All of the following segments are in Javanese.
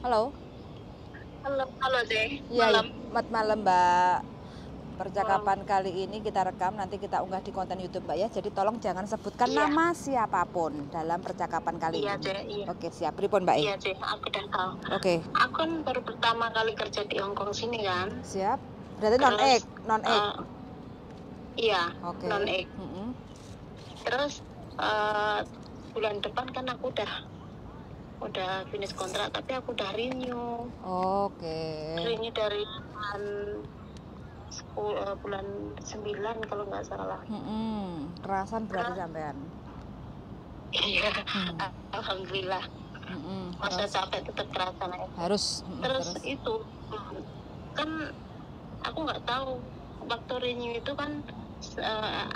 Halo. Halo, halo Jay. Iya, Malam. selamat malam, Mbak. Percakapan kali ini kita rekam, nanti kita unggah di konten YouTube, Mbak, ya. Jadi tolong jangan sebutkan nama siapapun dalam percakapan kali Iya, ini. Jay, iya. Oke, siap. Pripun, Mbak? Iya, Jay, aku udah tahu. Oke. Aku kan baru pertama kali kerja di Hong Kong sini kan. Siap. Berarti non Terus, ek, non ek. Iya, Oke. non ek. Terus bulan depan kan aku udah finish kontrak, tapi aku udah renew. Renew dari bulan 10, bulan 9 kalau nggak salah. Kerasan berarti sampean. Iya, alhamdulillah. Masa Terus? Capek tetap kerasa lah. Harus. Terus, Terus? Itu kan aku nggak tahu waktu renew itu kan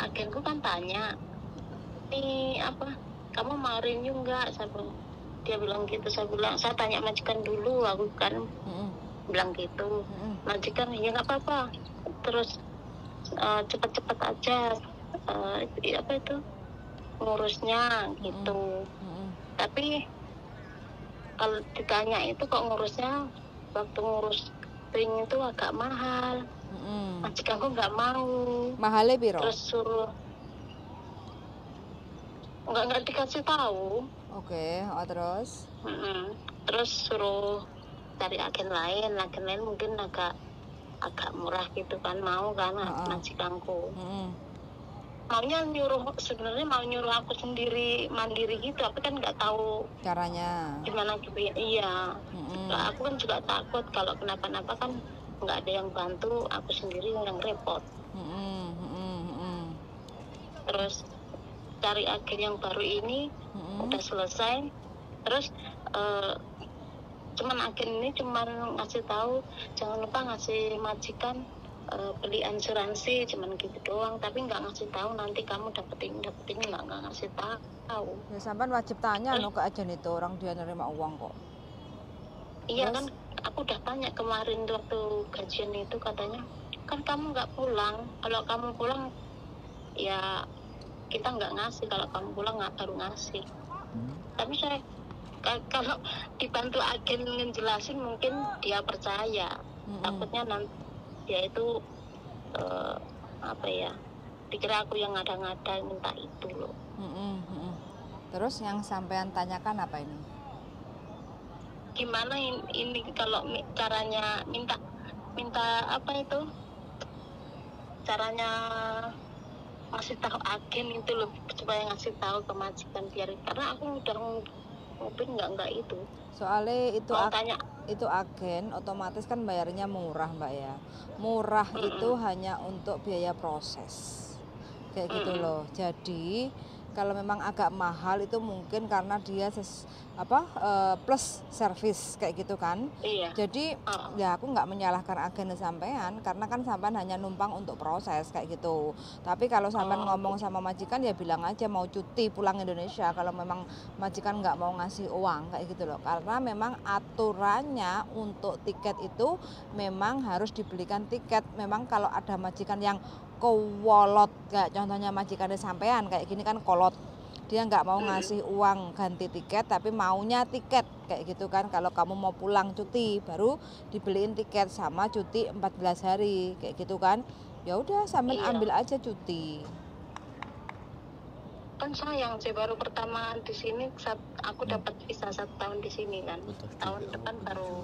agenku kan tanya, "Nih apa, kamu mau renew nggak?" Saya bilang, dia bilang gitu, saya bilang, "Saya tanya majikan dulu," aku kan bilang gitu. Majikan, "Ya nggak apa-apa, terus cepet-cepet aja apa itu ngurusnya," gitu. Tapi kalau ditanya itu kok ngurusnya, waktu ngurus renew itu agak mahal. Majikanku nggak mau. Mahalnya piro? Terus suruh nggak dikasih tahu. Oke, oh, terus? Terus suruh cari agen lain mungkin agak agak murah gitu kan, mau kan majikanku. Maunya nyuruh, sebenarnya mau nyuruh aku sendiri mandiri gitu, tapi kan nggak tahu caranya gimana gitu ya. Iya. Lah, aku kan juga takut kalau kenapa-napa kan nggak ada yang bantu, aku sendiri yang repot. Terus cari agen yang baru ini udah selesai. Terus cuman agen ini cuman ngasih tahu jangan lupa ngasih majikan beli asuransi, cuman gitu doang, tapi nggak ngasih tahu nanti kamu dapet ini, nggak ngasih tahu. Ya sampean wajib tanya no ke agen itu, orang dia nerima uang kok. Iya. Terus? Kan aku udah tanya kemarin waktu gajian itu, katanya kan kamu nggak pulang, kalau kamu pulang ya kita nggak ngasih, kalau kamu pulang nggak baru ngasih. Tapi saya kalau dibantu agen ngejelasin mungkin dia percaya. Takutnya nanti dia itu apa ya, dikira aku yang ngada-ngada minta itu loh. Terus yang sampean tanyakan apa ini? Gimana ini kalau caranya minta minta apa itu, caranya ngasih tahu agen itu loh supaya ngasih tahu ke majikan, biar karena aku udah nguping nggak itu. Soalnya itu mau tanya. Itu agen otomatis kan bayarnya murah, Mbak, ya. Murah itu hanya untuk biaya proses. Kayak gitu loh. Jadi kalau memang agak mahal itu mungkin karena dia apa plus service kayak gitu kan. Iya. Jadi ya aku nggak menyalahkan agen sampean karena kan sampean hanya numpang untuk proses kayak gitu. Tapi kalau sampean ngomong sama majikan ya bilang aja mau cuti pulang Indonesia kalau memang majikan nggak mau ngasih uang kayak gitu loh. Karena memang aturannya untuk tiket itu memang harus dibelikan tiket. Memang kalau ada majikan yang kowolot kayak contohnya majikannya sampean kayak gini kan kolot, dia nggak mau ngasih uang ganti tiket tapi maunya tiket kayak gitu kan. Kalau kamu mau pulang cuti baru dibeliin tiket sama cuti 14 hari kayak gitu kan, ya udah sampean ambil aja cuti. Kan sayang sih, baru pertama di sini saat aku dapat visa 1 tahun di sini kan. Butuh Tahun duit, depan butuh baru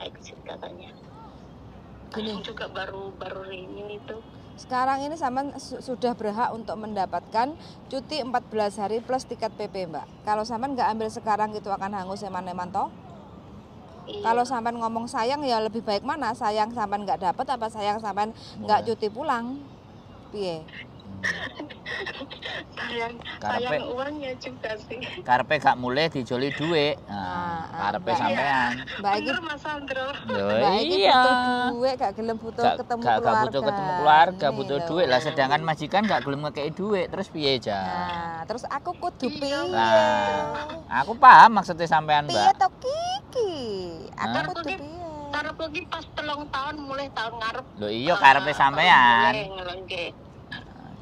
exit katanya. Gini. Aku juga baru baru renew itu. Sekarang ini sampean sudah berhak untuk mendapatkan cuti 14 hari plus tiket PP, Mbak. Kalau sampean nggak ambil sekarang itu akan hangus eman-eman toh. Iya. Kalau sampean ngomong sayang, ya lebih baik mana? Sayang sampean nggak dapat apa sayang sampean nggak Mulai. Cuti pulang? Piye? Sayang Karepe sayang uangnya juga sih. Karepe gak mulih dijoli duit. Ah, Nah, ah, karepe Mbak. sampean. Mbak iki Bener, Mas Andro. Lho Mbak iki iya. butuh duit, gak gelem butuh Gak, ketemu gak, keluarga. gak butuh ketemu keluarga, Ini butuh lho. duit lah. Sedangkan majikan gak gelem ngekei duit, terus piye, Jan? Nah, terus aku kudu Iya. piye? Lah, aku paham maksudnya sampean, Piye Mbak. to Kiki? Aku Hah? kudu piye? Karepku ki pas 3 tahun mulih tahun ngarep. Lho iya karepe sampean. Mulih, ngono nggih.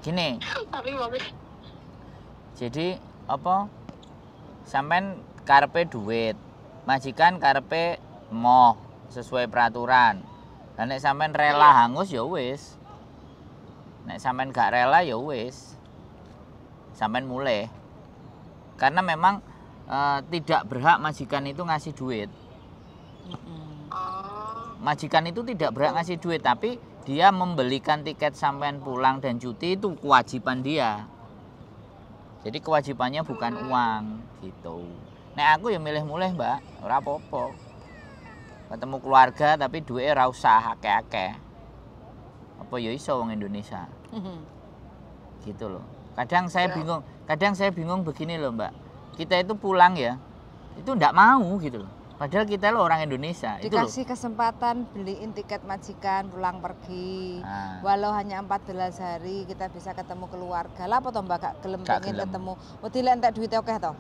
Gini, Tapi wong jadi apa? Sampean karepe duit. Majikan karepe moh sesuai peraturan. Lah nek sampean rela hangus ya wis. Nek sampean gak rela ya wis. Sampean mulih. Karena memang tidak berhak majikan itu ngasih duit. Majikan itu tidak berhak ngasih duit, tapi dia membelikan tiket sampean pulang dan cuti itu kewajiban dia. Jadi kewajibannya bukan uang gitu. Nek aku ya milih mulih, Mbak, ora apa-apa. Ketemu keluarga tapi duitnya ora usah akeh-akeh. Apa ya iso wong Indonesia. Gitu loh. Kadang saya bingung, kadang saya bingung begini loh, Mbak. Kita itu pulang ya, itu ndak mau gitu loh. Padahal kita lo orang Indonesia. Dikasih itu loh. Kesempatan beliin tiket majikan pulang pergi. Nah. Walau hanya 14 hari kita bisa ketemu keluarga. Lah apa toh Mbak gak gelem pengen ketemu. Wedi lek entek duit akeh toh.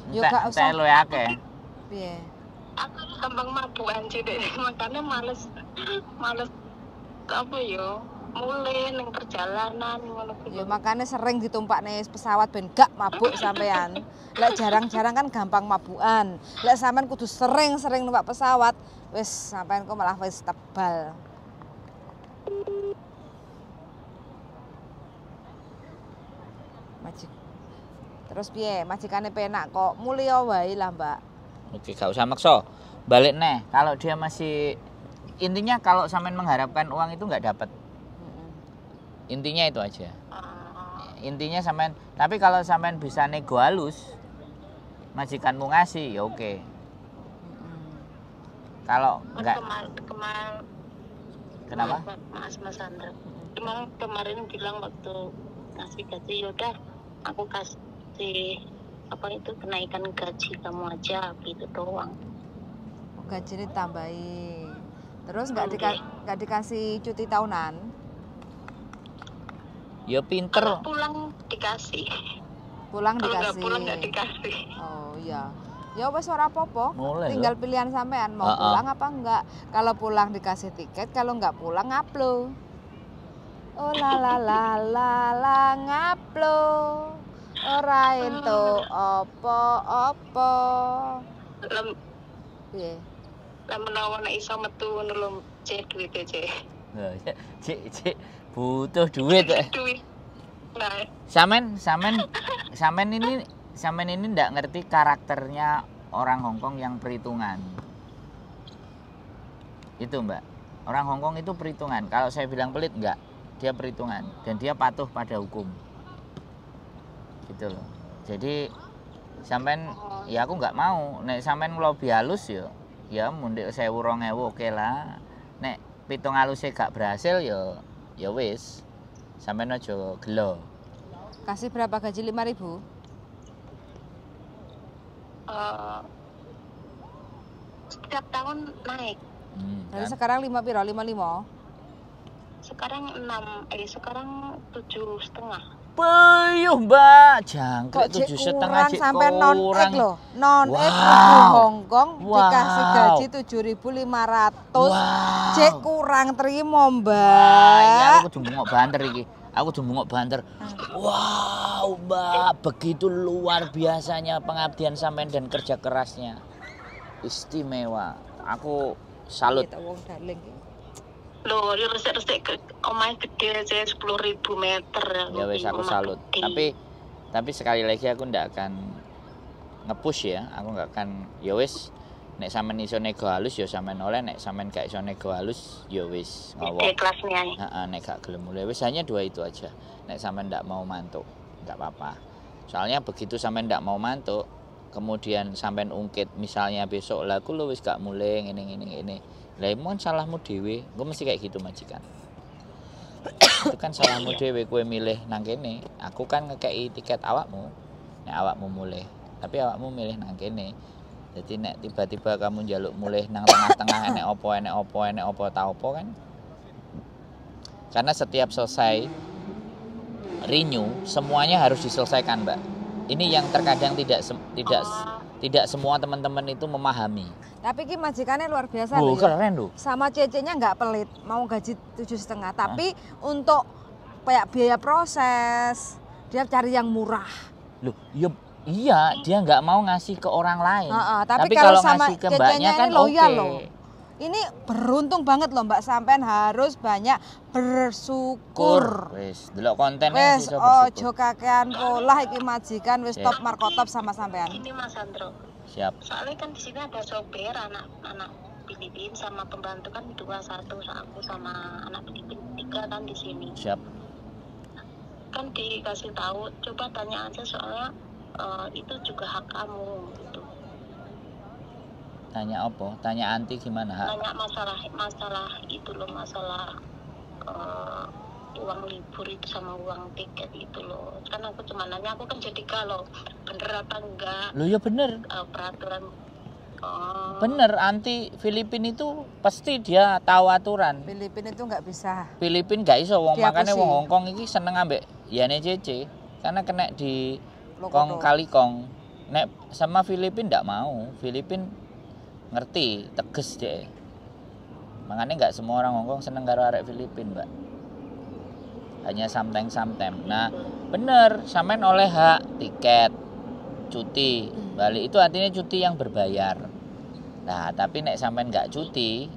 Yo gak usah. Entek luwe akeh. Piye? Aku gampang mabukan sih deh. Makanya males apa yo? Mulai neng perjalanan ngono kuwi. Ya makanya sering ditumpakne pesawat ben gak mabuk sampean. Lek jarang-jarang kan gampang mabukan. Lek sampean kudu sering-sering numpak pesawat, wis sampean kok malah wis tebal. Majik. Terus piye? Majikane penak kok mulya wae lah, Mbak. Oke, gak usah maksa. Balik neh, kalau dia masih intinya kalau sampean mengharapkan uang itu nggak dapat. Intinya itu aja. Intinya sampean, tapi kalau sampean bisa nego halus, majikanmu ngasih, ya oke. Kalau enggak kenapa? Mas Andra. Cuma kemarin bilang waktu ngasih gaji, yaudah aku kasih apa itu kenaikan gaji kamu aja gitu doang. Oh, gaji ditambahin. Terus nggak dikasih cuti tahunan? Ya pinter. Kalau pulang dikasih. Pulang kalau dikasih. Kalau pulang nggak dikasih. Oh iya. Ya wes ora apa-apa. Tinggal loh. Pilihan sampean mau pulang apa enggak. Kalau pulang dikasih tiket, kalau enggak pulang ngaplo. Oh la la la la la ngaplo. Ora entuk apa-apa. Piye? Lah menawa nek iso metu ngono lho, cek duwite, Cek. Cek butuh duit. Duit. Nah. Sampean ini ndak ngerti karakternya orang Hong Kong yang perhitungan. Itu, Mbak. Orang Hong Kong itu perhitungan. Kalau saya bilang pelit enggak, dia perhitungan dan dia patuh pada hukum. Gitu loh. Jadi sampean ya aku nggak mau nek sampean lebih halus ya, ya mundik 1000 2000 oke lah. Nek pitung halusnya gak berhasil ya ya wis. Sampean aja gelo. Kasih berapa gaji 5.000? Setiap tahun naik. Jadi kan? Sekarang 5 piro? 5,5? Sekarang 6, sekarang 7,5. Peyuh, Mbak, jangkrik 7,5 sampai non ek loh. Non ek di Hong Kong dikasih gaji 7.500. Wow. Cek kurang terima, Mbak. Wah, ini aku kudu bengok banter iki. Aku kudu bengok banter. Wow, Mbak, begitu luar biasanya pengabdian sampean dan kerja kerasnya. Istimewa. Aku salut. Loh, resik-resik omahe gede aja 10.000 meter. Ya wes aku salut. Tapi sekali lagi aku ndak akan nge-push ya. Aku nggak akan ya wes nek sampean iso nego halus ya sampean oleh, nek sampean gak iso nego halus ya wis ngowok. Kelasnya. Heeh, nek gak gelem mulih wis hanya dua itu aja. Nek sampean ndak mau mantuk, nggak apa-apa. Soalnya begitu sampean ndak mau mantuk, kemudian sampean ungkit misalnya besok lah aku lho wis gak mulih ngene. Lah emang salahmu dhewe, gue mesti kayak gitu majikan. Itu kan salahmu dhewe, kowe milih nang kene. Aku kan ngekei tiket awakmu. Nek awakmu mulih, tapi awakmu milih nang kene. Jadi nek tiba-tiba kamu njaluk mulih nang tengah-tengah enek opo ta opo kan. Karena setiap selesai renew, semuanya harus diselesaikan, Mbak. Ini yang terkadang tidak semua teman-teman itu memahami. Tapi ki majikannya luar biasa loh. Keren loh. Sama cecenya nggak pelit, mau gaji 7,5. Tapi untuk kayak biaya proses, dia cari yang murah. Loh, ya Iya, dia nggak mau ngasih ke orang lain. Heeh, tapi kalau kalau sama ngasih ke mbaknya cecenya kan ini loyal oke. loh. Ini beruntung banget loh Mbak, sampean harus banyak bersyukur. Wis, delok kontennya Wes iso ojo bersyukur. kakean polah iki majikan wis Oke. top markotop sama sampean. Ini Mas Andro. Siap. Soalnya kan di sini ada sopir anak-anak Filipin sama pembantu kan dua, satu aku sama anak Filipin tiga kan di sini. Siap. Kan dikasih tahu, coba tanya aja soalnya itu juga hak kamu gitu. Tanya apa? Tanya anti gimana? Hak. Tanya masalah masalah itu loh, masalah uang libur itu sama uang tiket itu loh. Kan aku cuma nanya, aku kan jadi kalau bener apa enggak Loh ya bener. Peraturan. Oh, Bener, anti Filipin itu pasti dia tahu aturan. Filipin itu nggak bisa. Filipin gak iso wong Dihapusi. makane wong Hongkong iki seneng ambek yane CC karena kena di Lokodo. kong kali kong. Nek sama Filipin ndak mau. Filipin ngerti, tegas deh. Makanya nggak semua orang Hongkong seneng karo arek Filipin, Mbak. Hanya sometimes sometimes. Nah, bener, sampean oleh hak tiket cuti balik itu artinya cuti yang berbayar. Nah, tapi nek sampean nggak cuti,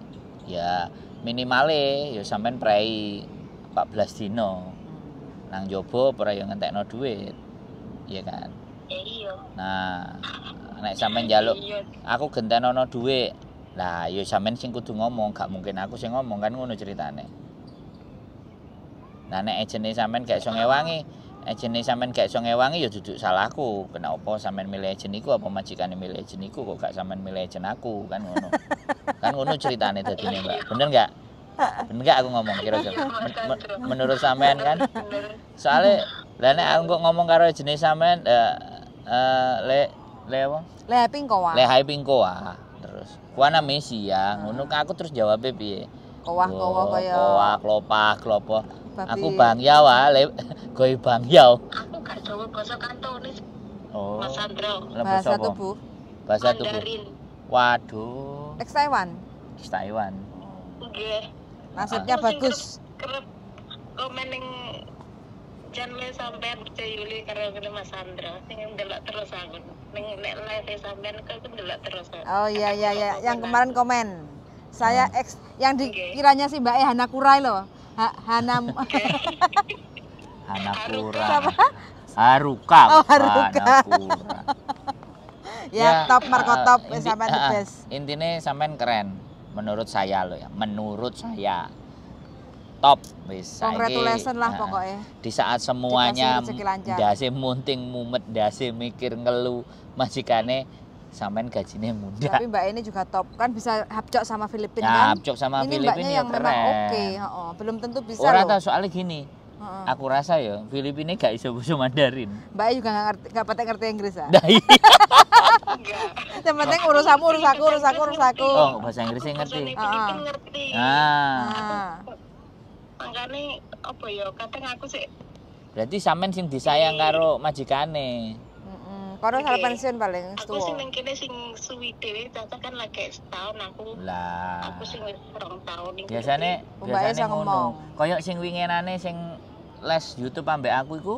ya minimale ya sampean prei 14 dino. Nang jobo ora yo ngentekno duit. Iya kan? Ya iya. Nah, nek sampean njaluk Iya. aku gentenono dhuwit. Lah, ya sampean sing kudu ngomong, gak mungkin aku sing ngomong kan ngono ceritane. Nah, nek agene sampean gak iso ngewangi, agene sampean gak iso ngewangi ya duduk salahku. Kenapa sampean milih agen iku apa majikane milih agen iku kok gak sampean milih agen aku kan ngono. Kan ngono ceritane dadine, Mbak. Bener gak? Bener gak aku ngomong kira-kira? Menurut sampean kan? Bener. Soalnya lah nek aku kok ngomong karo agene sampean le le apa? Le ping kowa. Le hai pingko ah terus. Kuana Messi ya, ngono aku terus jawabnya piye? Kowah kowa kaya Kowa klopa klopo. babi. Aku Bang Yao ah, le goi Bang Yao. Aku gak jawab bahasa Kantonis, Oh. Mas Andro. Lah, Bahasa apa? tubuh. Bahasa tubuh. Mandarin. Waduh, Ex Taiwan. Ex Taiwan. Nggih. Nasibnya Aku sing bagus. Kerep komen ning channel sampean percaya Yuli karo ngene Mas Andro. Sing ndelok terus aku. Ning nek live sampean kok aku ndelok terus. Oh iya iya iya, yang kemarin komen. Saya ex yang Oke. dikiranya si Mbak E Hana Kurai loh. Hana Hanakura. Siapa? Haruka. Oh, Haruka. Hanakura. Ya, top Marco top inti- sampean the best. Intinya sampean keren menurut saya loh ya, menurut saya. Top wis saiki, Congratulations lah pokoknya. Di saat semuanya Dikasih rezeki lancar. ndase munting mumet, ndase mikir ngeluh majikane sampean gajine mundak. Tapi Mbak ini juga top kan bisa hapcok sama Filipina Nah, kan. hapcok sama ini Filipina mbaknya ya yang memang keren. oke, heeh. Belum tentu bisa Ora loh. tau soalnya gini, Heeh. aku rasa ya Filipina gak iso basa Mandarin. Mbak E juga nggak ngerti, nggak patek ngerti Inggris ah. Nah, iya. Enggak. Yang penting urus aku, urus aku, urus aku, urus aku. Oh, bahasa Inggrisnya Aku ngerti. bahasa Filipin ngerti. Nah, Ah. Makanya apa ya kadang aku sih berarti sampean sing disayang karo majikane. Kono salah Oke. pensiun paling aku sing tuwa. nang kene sing suwi dhewe caca kan lagi setahun aku. Lah. Aku sing wis 2 tahun iki. Biasane Mbaknya biasane iso ngono. ngomong. Koyok sing winginane sing les YouTube ambek aku iku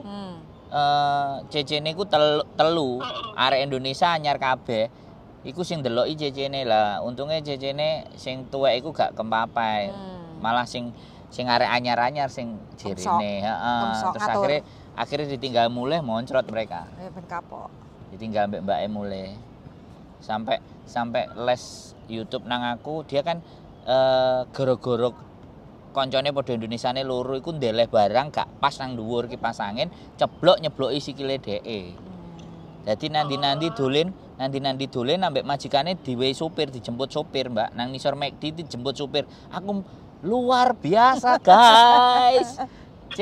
CC-ne iku telu, arek Indonesia anyar kabeh. Iku sing ndeloki CC-ne lah. Untunge CC-ne sing tuwek iku gak kempapai. Malah sing sing arek anyar-anyar sing jerene, heeh. Kemsok, Terus ngatur. akhirnya akhirnya ditinggal mulih moncrot mereka. Ya ben kapok. Ditinggal mbek mbake mulih. Sampai sampai les YouTube nang aku, dia kan gara-gara koncone padha Indonesiane loro iku ndeleh barang gak pas nang dhuwur kipas angin, ceblok nyebloki sikile dheke. Dadi nanti-nanti dolen, nanti-nanti dolen ambek majikane diwehi sopir, dijemput sopir, Mbak. Nang nisor McD dijemput sopir. Aku luar biasa, guys. C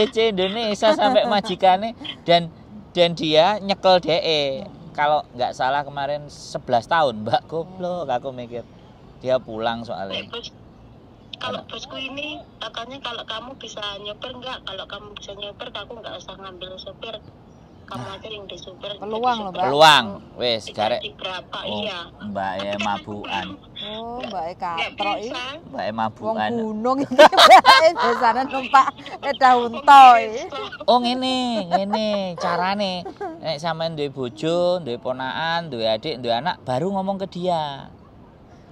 C Indonesia sampai majikane dan dia nyekel DE. Kalau nggak salah kemarin 11 tahun, Mbak. Goblok, aku mikir. Dia pulang soalnya. Nek bos, kalau bosku ini katanya kalau kamu bisa nyopir enggak, kalau kamu bisa nyopir aku nggak usah ngambil sopir, kamu aja yang di sopir. Peluang loh, Mbak. Peluang, wis garek. Dikasih berapa? Oh, Iya. Mbak ya Tapi kan aku mabukan. belum- Oh, Mbak e Nggak katrok iki. bisa. Mbak e Wong mabukan. gunung iki biasane numpak sepeda unta iki. Oh ngene, ngene carane. Nek sampean duwe bojo, duwe ponakan, duwe adik, duwe anak, baru ngomong ke dia.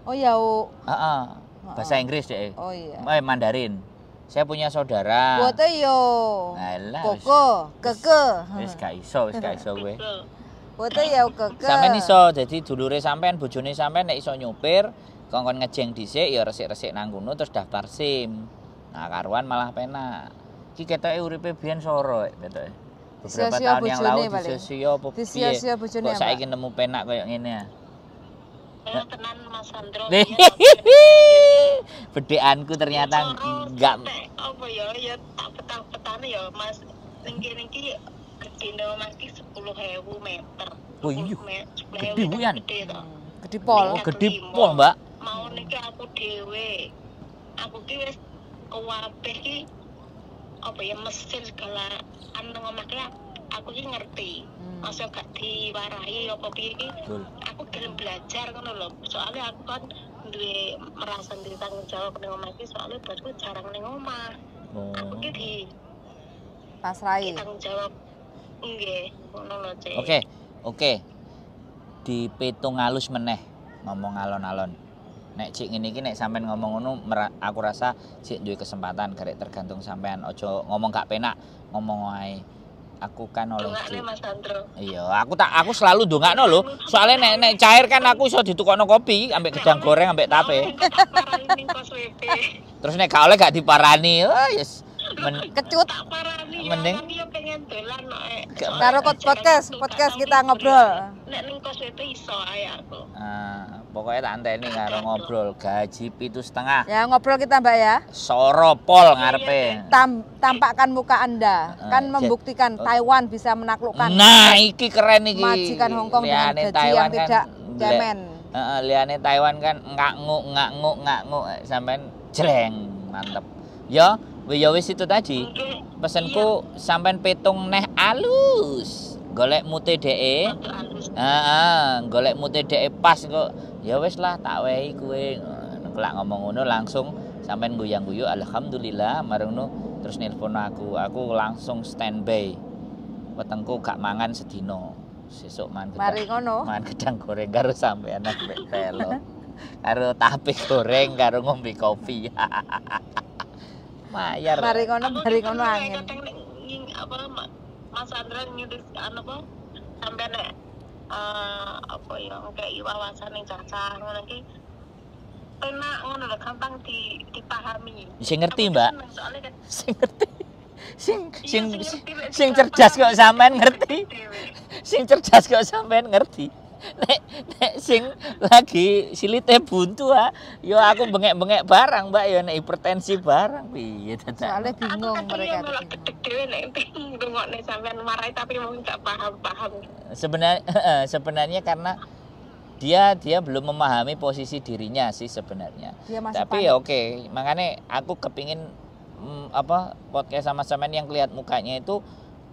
Oh ya. Oh. Heeh. Bahasa Inggris deh. Oh iya. Eh, Mandarin. Saya punya saudara. Bote yo. Alah, wis. Koko, keke. Wis gak iso, wis gak iso kowe. Betul. Bote yo keke. Sampeyan iso, dadi dulure sampean, bojone sampean nek iso nyupir, kongkon ngejeng dhisik ya resik-resik nang kono terus daftar SIM. Nah, karuan malah penak. Iki ketoke uripe biyen soro ketoke. Beberapa Disia-sia tahun yang bojone lalu paling. disia-sia apa piye? Disia-sia bojone Kok ya, saiki nemu penak koyo ngene ya. Ya, tenan Mas Sandro. Nih. Iya, Bedeanku ternyata Soro enggak sampai apa ya ya tak petang-petane ya Mas, ning kene iki gedene omah iki 10.000 meter. Oh iya. 10.000 Gede, Bu, Yan. Gede to. Gede pol. Oh, gede pol, Mbak. Mau niki aku dhewe. Aku ki wis kabeh ki apa ya mesin segala anu nang omah ki aku ki ngerti. Masa gak diwarahi apa piye ki Betul. aku gelem belajar ngono lho. Soalnya aku kan duwe merasa duwe tanggung jawab ning omah iki soalnya bosku jarang ning omah. Oh. Aku ki di Pasrai. tanggung jawab nggih ngono lho, Cek. Oke, oke. Dipitung halus meneh ngomong alon-alon. Nek cik ngene iki nek sampean ngomong ngono aku rasa cik duwe kesempatan garek tergantung sampean aja ngomong gak penak, ngomong wae. Aku kan oleh Dongakne duit. Mas Andro. Iya, aku selalu ndongakno lho. Soalnya nek nek cair kan aku iso ditukokno kopi ambek gedang goreng ambek tape. Tak parani ning kos WP. Terus nek gak oleh gak diparani. Oh, yes. Kecut. Tak parani ya, Mending- kan ya pengen dolan no, eh. Karo podcast, podcast kita ngobrol. Nek ning kos WP iso ae aku. Ah, pokoknya tak anteni karo ngobrol gaji 7,5. Ya ngobrol kita Mbak ya. Soro pol ngarepe. Tampakkan muka Anda. Kan membuktikan Taiwan bisa menaklukkan Nah, iki keren iki. majikan Hong Kong dengan Liyane gaji Taiwan yang tidak kan, cemen. Heeh, liyane Taiwan kan ngak-nguk ngak-nguk ngak-nguk sampean jreng, mantep. Ya, ya wis itu tadi. Nggih. Pesenku sampean petung neh alus. Golek mute dheke. Rada halus. Heeh, golek mute dheke pas kok. Ya wis lah tak wehi kowe. Ngono lak ngomong ngono langsung sampean guyang-guyu alhamdulillah marang ngono terus nelpon aku. Aku langsung standby. Wetengku gak mangan sedino. Sesuk mangan gedang. Mari ngono. Mangan gedang goreng karo sampean ambek telo. Karo tape goreng karo ngombe kopi. Mayar. Mari ngono, Aku mari ki ngono seneng angin. kadang nek apa Mas Andra nyulis anu apa sampe nek apa ya ngekeki wawasan ning cacah ngono ki penak ngono lho, gampang dipahami. Sing ngerti, Aku ki Mbak. seneng soalnya kan Sing ngerti. Sing iya, sing sing ngerti nek sing cerdas kok sampean ngerti. dhewe. Sing cerdas kok sampean ngerti. Nek nek sing lagi silite buntu ah, yo aku bengek-bengek barang, Mbak, yo nek hipertensi barang piye dadak. Soalnya Aku bingung kadang mereka ya tuh malah bingung. gedeg dhewe nek ngrungokne sampean marahi tapi mung gak paham-paham. Sebenarnya sebenarnya karena dia dia belum memahami posisi dirinya sih sebenarnya. Dia masih Tapi ya oke, makanya aku kepingin apa podcast sama sampean yang lihat mukanya itu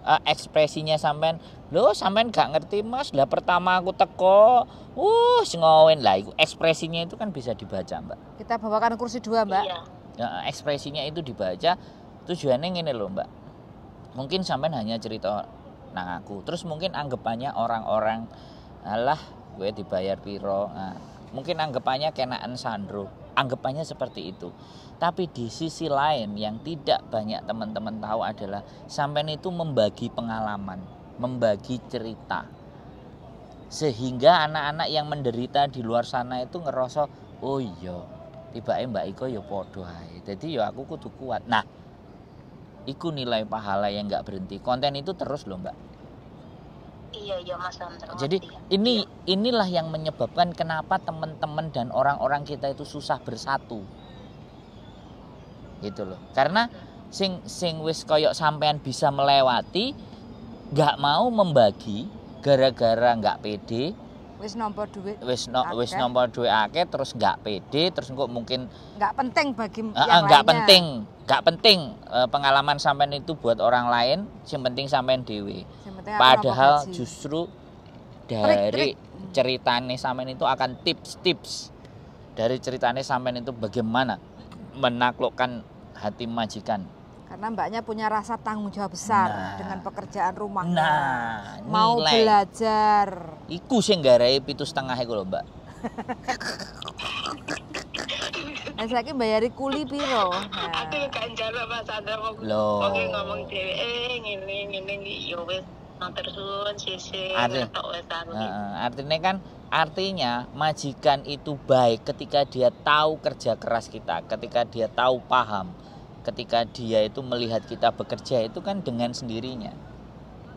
ekspresinya sampean, loh sampean gak ngerti Mas, lah pertama aku teko, ngowen lah iku ekspresinya itu kan bisa dibaca, Mbak. Kita bawakan kursi dua, Mbak. Iya. Ya, ekspresinya itu dibaca, tujuannya ngene loh, Mbak. Mungkin sampean hanya cerita nang aku, terus mungkin anggapannya orang-orang alah gue dibayar piro. Nah, mungkin anggapannya kenaan Sandro, anggapannya seperti itu. Tapi di sisi lain yang tidak banyak teman-teman tahu adalah sampean itu membagi pengalaman, membagi cerita. Sehingga anak-anak yang menderita di luar sana itu ngerasa, oh iya, tibake Mbak Iko ya padha ae. Jadi ya aku kudu kuat. Nah, iku nilai pahala yang nggak berhenti. Konten itu terus loh, Mbak. Iya, iya Mas Andro. Jadi ngerti ya. inilah yang menyebabkan kenapa teman-teman dan orang-orang kita itu susah bersatu. Gitu loh. Karena sing sing wis koyok sampean bisa melewati nggak mau membagi gara-gara nggak pede, Wis nampa duit wis no, wis Akeh. nampa duit akeh terus nggak pede, terus kok mungkin nggak penting bagi yang nggak lainnya. penting, nggak penting pengalaman sampean itu buat orang lain, yang penting sampean dewe. Yang penting aku nampa Padahal gaji. justru dari Trik-trik. ceritane sampean itu akan tips-tips Dari ceritanya sampean itu bagaimana menaklukkan hati majikan. Karena mbaknya punya rasa tanggung jawab besar dengan pekerjaan rumahnya. Nah, mau nilai. Belajar. Iku sing nggarai 7,5 iku lho, Mbak. Nah, saiki bayari kuli piro? Nah. Aku yo gak njaluk, Mas Andra, wong Loh. wong ngomong dhewe ngene ngene iki yo wis matur suwun sisi tok wis aku ki. Heeh, artinya kan artinya majikan itu baik ketika dia tahu kerja keras kita, ketika dia tahu paham, ketika dia itu melihat kita bekerja itu kan dengan sendirinya.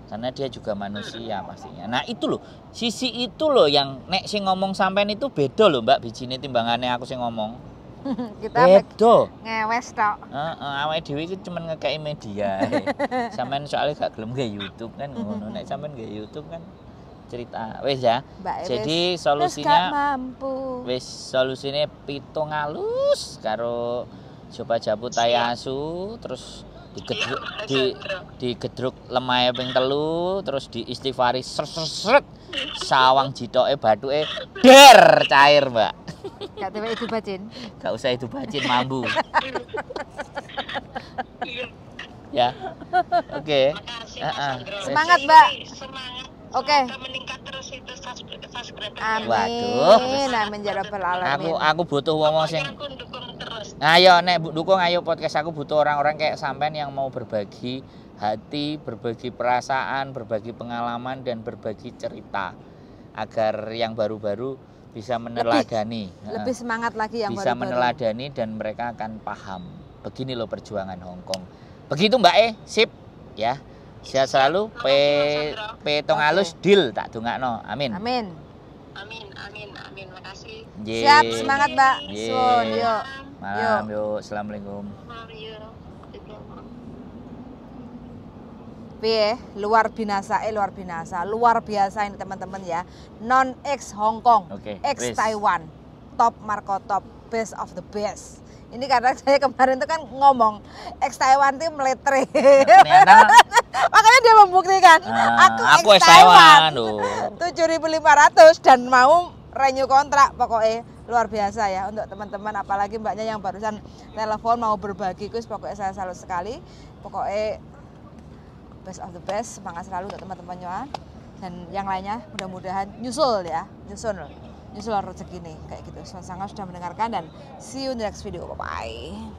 Karena dia juga manusia pastinya. Nah, itu loh, sisi itu loh yang nek sing ngomong sampean itu beda loh, Mbak, bijine timbangane aku sing ngomong. Kita Beda. ngewes tok. Heeh, awake dhewe iki cuman ngekeki media. Sampean soalnya gak gelem gawe YouTube kan ngono. Nek sampean gawe YouTube kan cerita. Wis ya. Mbak wis Jadi wis gak solusinya mampu. wis solusine pitung alus karo coba japu tai asu terus digedruk Iya, Mas di Andro. digedruk lemahe ping 3 terus diistighfari sret sret sret sawang jitoke bathuke der cair, Mbak. Gak tewek itu bacin. Gak usah itu bacin mambu. Iya, Ya. Oke. makasih Mas Heeh. Andro. Semangat, Mbak. Semangat. Oke. Semoga meningkat terus itu subscriber. Amin. Waduh. Amin ya rabbal alamin. Aku butuh wong-wong sing Pokoknya aku dukung terus. Ayo nek dukung ayo podcast aku butuh orang-orang kayak sampean yang mau berbagi hati, berbagi perasaan, berbagi pengalaman dan berbagi cerita agar yang baru-baru bisa meneladani. Lebih semangat lagi yang Bisa baru-baru. meneladani dan mereka akan paham. Begini loh perjuangan Hong Kong. Begitu Mbak sip ya. Sehat selalu. P Makasih, Mas P tong alus deal tak dongakno. Amin. Amin. Amin, amin, amin. Makasih. Ye. Siap, semangat Mbak. Ye. Suwun, yuk. Malam yuk. Assalamualaikum. Malam yuk. Piye, luar binasa, luar binasa, luar biasa ini teman-teman ya. Non ex Hong Kong, Oke, ex wis. Taiwan, top Marco top, best of the best. Ini karena saya kemarin itu kan ngomong ex Taiwan itu meletre. Ternyata Makanya dia membuktikan aku, aku ex ex Taiwan. Taiwan. Loh. 7.500 dan mau renew kontrak pokoknya luar biasa ya untuk teman-teman, apalagi mbaknya yang barusan telepon mau berbagi kuis, pokoknya saya salut sekali. Pokoknya best of the best, semangat selalu untuk teman-temannya dan yang lainnya mudah-mudahan nyusul ya, nyusul rezeki nih kayak gitu. Sangat sudah mendengarkan dan see you in the next video, bye bye.